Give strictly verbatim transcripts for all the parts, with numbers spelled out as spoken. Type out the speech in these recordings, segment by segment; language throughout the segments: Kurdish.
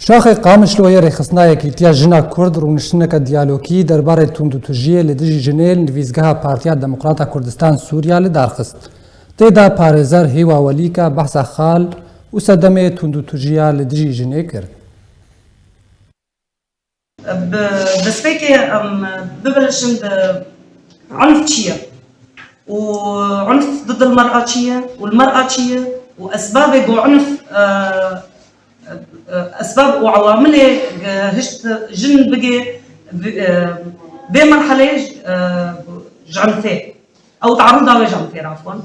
Şaxê Qamişloyê rêxistina Yekîtiya Jina Kurd rûniştineke diyalogî derbarê tundûtûjiyê li dijî jinê li nivîzgeha Partiya Demokrata Kurdistan Sûriya li dar xist. Tê de parêzer Hêwa Welîka behsa xal û sedemê tundûtûjiya li dijî jinê kir. Bi destpêkê em bibelişin bi unf çi ye û unf did il mer'a çi ye û li mer'a çi ye û esbabê ku unf, e, e, esbab û ewamilê, e, hişt jin bigê vê, e, vê merhelê, e, ji unfê. Ew tearûda wê jî em fêr afwan.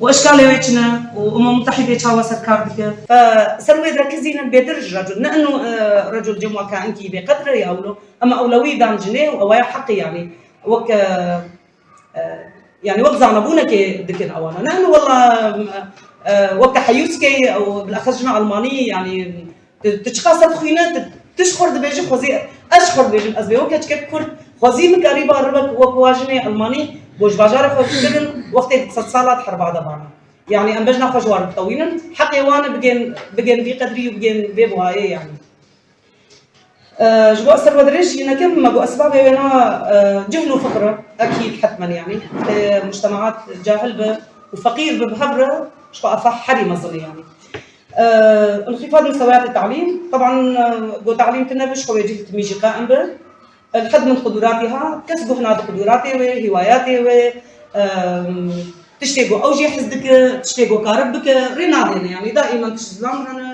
Û eşkalê wê çi ne? Û Umem Mutehîdê çawa ser kar dike? Fe ser wê direkizînin bêtir ji recul. Ne inu, e, recul cem weka inkî bêqedr e ya ewlo. Ema ewlewî dan cinê û ew ya heqî yanî. Wek, e, e, yanî wek zanebûnekê dikin ewana. Ne inu wela, e, wek teheyûskê ew bilaxis jina Almanî yanî Tu, tu çiqas dixwîne, tu, tu ji xwe dibêjî xwezî, ez ji xwe dibêjim, ez bê wek keçikek Kurd, xwezî min karîba ribek wek wa jinê Elmanî, bo ji bajarê xwe bikirin, wextê di sedsala di herba de bana. Yanî em bejna xwe ji wan bitewînin, heqê wan e bigên, bigên vî qedrî û bigên vê buhayê yanî. E, ji bo ez ser we dirêj jî nekim, me got esbabê wêna, e, cehl û feqr e, ekîd hetmen yanî. E, mujtemaat cahil be û feqîr be bi hev re, ji xwe efa herî mezin e yanî. Ee, انخفاض مستويات التعليم. طبعا, e, got تعليم tine bi, ji xwe wê cih timî jî qaim bi. Li hed min qudûratê ha, kes guh nade qudûratê wê, hîwayatê wê, e, tiştê ku ew jê hez dike, tiştê ku karib bike, rê nadêne. Yanî daîman tişt zilam hene,